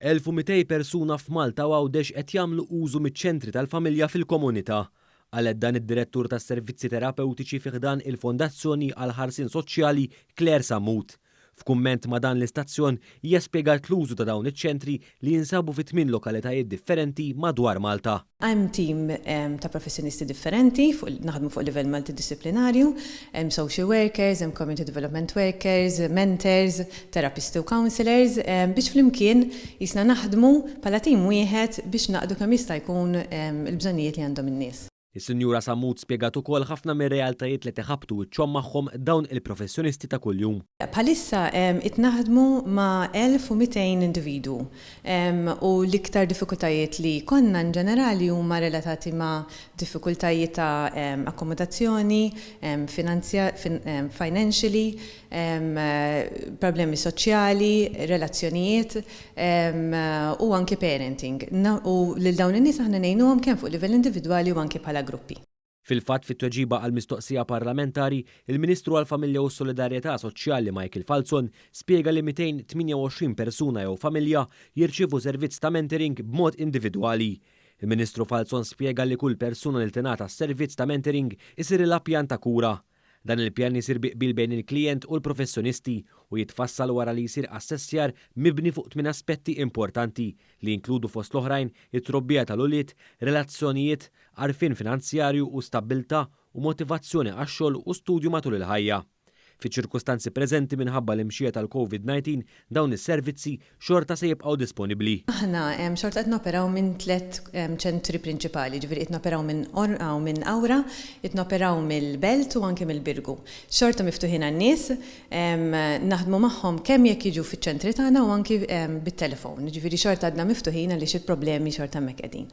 1,200 persuna f'Malta u Għawdex qed jagħmlu użu miċ-ċentri tal-familja fil-komunità. Qalet dan id-Direttur tas-Servizzi Terapewtiċi fi ħdan il-Fondazzjoni għall-Ħarsien Soċjali Claire Sammut. F'kumment ma' dan l-istazzjon, hija spjegat l-użu ta' dawn iċ-ċentri li jinsabu fi tmien lokalitajiet differenti madwar Malta. Hemm tim ta' professjonisti differenti, naħdmu fuq livell multidixxiplinarju, hemm social workers, hemm community development workers, mentors, terapisti u counsellors, biex flimkien qisna naħdmu bħala tim wieħed biex naqdu kemm jista' jkun il-bżonnijiet li għandhom in-nies. Is-Sinjura Sammut spjegat ukoll ħafna mir-realtajiet li qed iħabbtu wiċċhom magħhom dawn il-professjonisti ta' kuljum. Bħalissa qed naħdmu ma' 1,200 individwu u l-iktar diffikultajiet li jkollna in ġenerali huma relatati ma' diffikultajiet ta' akkomodazzjoni, financially, problemi soċjali, relazzjonijiet u anki parenting. U lil dawn in-nies aħna ngħinuhom kemm fuq livell individwali u anki bħala gruppi. Fil-fatt, fit-tweġiba għal mistoqsija parlamentari, il-Ministru għall-Familja u s-Solidarjetà Soċjali Michael Falzon spjega li 228 persuna jew familja jirċievu servizz ta' mentoring b'mod individwali. Il-Ministru Falzon spjega li kull persuna li tingħata s-servizz ta' mentoring isirilha pjan ta' kura. Dan il-pjan isir bi qbil bejn il-klijent u l-professjonisti u jitfassal wara li jsir assessjar mibni fuq tmien aspetti importanti li jinkludu fost l-oħrajn it-trobbija tal-ulied, relazzjonijiet, għarfien finanzjarju u stabbiltà u motivazzjoni għax-xogħol u studju matul il-ħajja. Fiċ-ċirkustanzi preżenti minħabba l-imxija tal-Covid-19 dawn is-servizzi xorta se jibqgħu disponibbli. Aħna xorta qed noperaw minn tliet ċentri prinċipali, jiġifieri qed noperaw minn Qorqa u minn Qawra, qed noperaw mill-Belt u anke mill-Birgu. Xorta miftuħin għan-nies, naħdmu magħhom kemm jekk jiġu fiċ-ċentri tagħna u anki bit-telefon, jiġifieri xorta għadna miftuħin għaliex il-problemi xorta hemmhekk qegħdin.